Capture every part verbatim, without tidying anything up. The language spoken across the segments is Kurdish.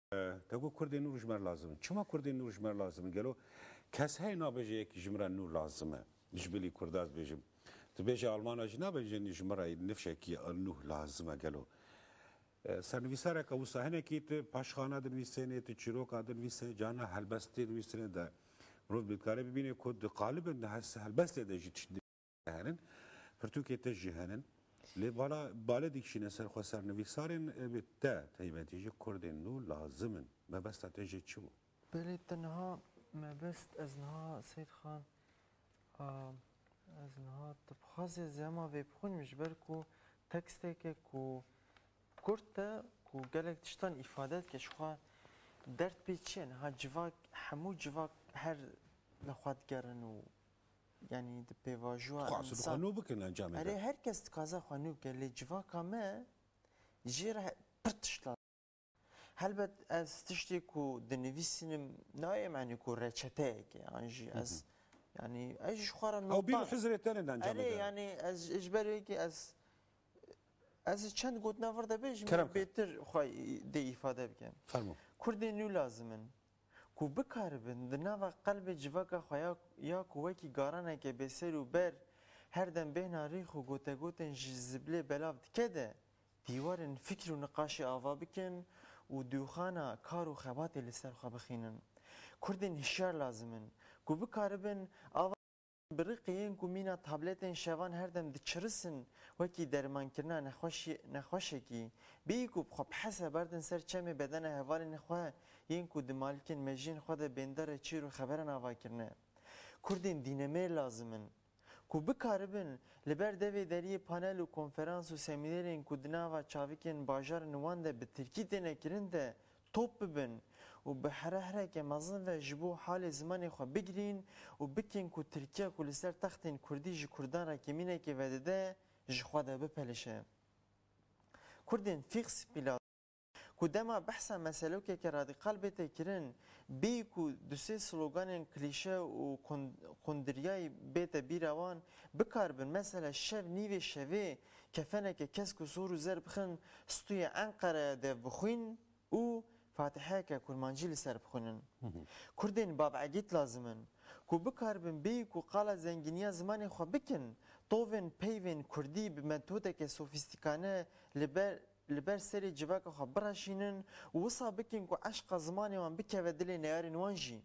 Te got Kurdên nû ji me re lazim in. Çima Kurdên nû ji me re lazim in? Gelo kes heye nabêje yekî ji min re nû lazim e? Ji bilî Kurda ez bêjim. Tu bêje Almana jî nabêjin ji min re nifşekî nû lazim e gelo. E, sernivîsareke wisa hinekî tu paşxana dinivîsênê, tu çîroka dinivîsê, carna helbestê dinivîsênê de mirov dikare bibîne ku di qalibên di hes-, helbestê de jî tişt henin, pirtûkê te jî henin. Lê bala bale dikişîne ser xwe sernivîsarên, e, bi te taybetî jî Kurdên nû lazim in. Mebesta te jê çi bû? Belê te niha mebest, ez niha Seyîd Xan, a, ez niha tu bixwazê ez ema vê bixwînim ji ber ku teksteke ku kurt e, ku gelek tiştan îfade dike, ji xwe derd pê çi ye? Niha civak, hemû civak her li xwe digerin û, yanî di pêvajoya Xwazin xwe insan nû bikin encamê Erê, de. Her kes dikaze xwe nû bike, lê civaka me jê re pir tişt lazim. Helbet ez tiştê ku dinivîsînim nayê, yanî ku reçeteyek e, an jî Hı ez, hı. yanî ez ji xwe re Ew bîr û nokta hizrê te ne di encamê Erê, de. yanî ez ji ber wê ki ez, ez çend gotina vir de bêjim, Kerem ke. bêtir xwe dê îfade bikim. Fermo. Kurdên nû lazim in ku bikaribin di nava qelbê civaka xwe ya, ya ku wekî garaneke bêser û ber her dem bêhna rîx û gotegotên ji ziblê belav dike de dîwarên fikr û niqaşê ava bikin û dûxana kar û xebatê li ser xwe bixînin. Kurdên hişyar lazim in ku bikaribin ava bi riqê yên ku mîna tabletên şevan her dem diçirisin wekî dermankirina nexweşî-, nexweşekî, bêyî ku bi xwe bi hese berdin ser çemê bedena hevalên xwe yên ku di malikên mejiyên xwe de bênderê çîr û xeberan ava kirine. Kurdên dînemêr lazim in ku bikaribin li ber devê deriyê panel û konferans û semînerên ku di nava çavikên bajarên wan de bi tirkî têne kirin de top bibin û bi here hereke mezin ve ji bo halê zimanê xwe bigirîn û bikin ku Tirkiya ku li ser textên kurdî ji kurdan re kêmînekê vedide, ji xwe de bipelişe. Kurdên fîx spî lazim ku dema behsa meselokeke radîkal bête kirin, bêyî ku du sê sloganên klîşe û qund-, qundiriyayî bête bîra wan, bikaribin mesela şev nîvê şevê kefeneke kesk û sor û zer bixin stûyê Enqereye de bixwîn û fatiheyeke kurmancî li ser bixwînin. Hı hı. Kurdên babegît lazim in ku bikaribin bêyî ku qala zengîniya zimanê xwe bikin, tovên peyvên kurdî bi metodeke sofîstîkane li ber, li ber serê civaka xwe bireşînin û wisa bikin ku eşqa zimanê wan bikeve dilê neyarên wan jî.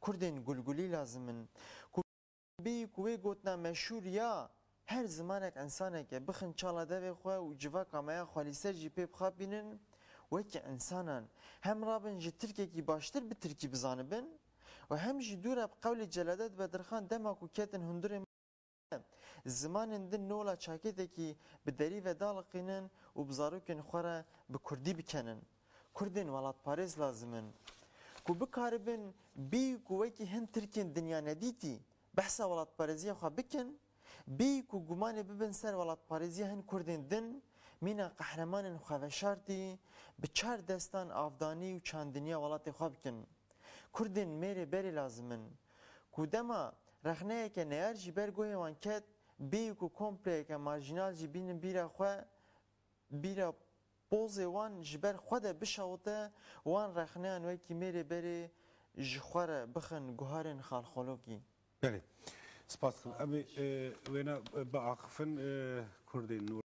Kurdên gulgulî lazim in ku bêyî ku wê gotina meşhûr ya her zimanek însaneke bixin çala devê xwe û civaka me ya xwelîser jî pê bixapînin, wekî însanan hem rabin ji tirkekî baştir bi tirkî bizanibin û hem jî dû re bi qewlê Celadet Bedirxan dema ku ketin hundirê me, zimanên din nola çakêtekî bi derî ve daliqînin û bi zarokên xwe re bi kurdî bikenin. Kurdên welatparêz lazim in ku bikaribin bêyî ku wekî hin tirkên dinya nedîtî behsa welatparêziya xwe bikin, bêyî ku gumanê bibin ser welatparêziya hin kurdên din, mîna qehremanên xweveşartî bi çar destan avdanî û çandiniya welatê xwe bikin. Kurdên mêrê berê lazim in ku dema rexneyeke neyar jî ber guhê wan ket, bêyî ku kompleyeke marjînal jî bînin bîra xwe, bîra pozê wan ji ber xwe de bişewite, wan rexneyan wekî mêrê berê ji xwe re bixin guharên xalxolokî. Belê. Spas dikim. Em ê, e, wêna, e, biaxifin, e, Kurdên nû